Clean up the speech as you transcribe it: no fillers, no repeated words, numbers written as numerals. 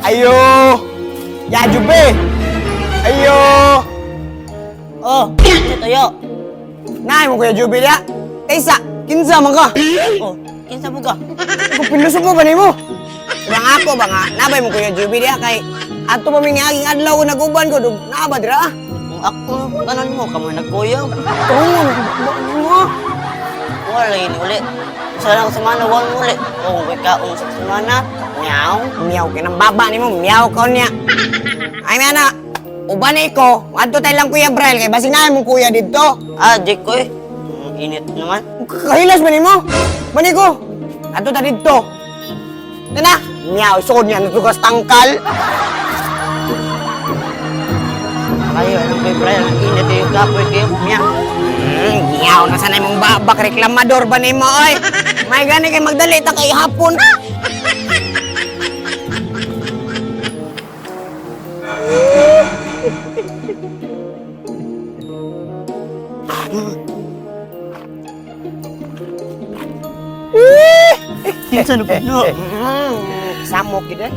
Ayo! Ya Jube! Ayo! Oh, ano tayo? Naay mo Kuya Jube diya. Taysa, kinsa man ka? Oh, kinsa mo ka? Ako pinuso mo ba nimo? Bang ako ba nga, nabay mo Kuya Jube diya kay ato pa mi niaging adlaw ko nag-uban ko dug naa ba dira? Kung ako, tanan mo, kamo nagkuyog. Tungo ba nimo? Wala lagi ni uli. Sa lang semana, wala mo uli. Oh, kung kaon sa semana, meow. Miyaw kay nang baba nimo, miyaw ka niya. Ay mana, uban ko, adto tayo lang Kuya Brel kay basig naay mong kuya didto. Ah, di ko eh. Init naman. Kahilas ba nimo? Mani ko. Adto ta didto. Tana, miyaw sukod niya natugas tangkal. Kayo, anong kay Brian, ang init eh, kapoy kayo, meow. Miyaw na sanay mong babak reklamador ba nimo oy. May gani kay magdali ta kay hapon. Kinsa na po? No. Samok gid eh.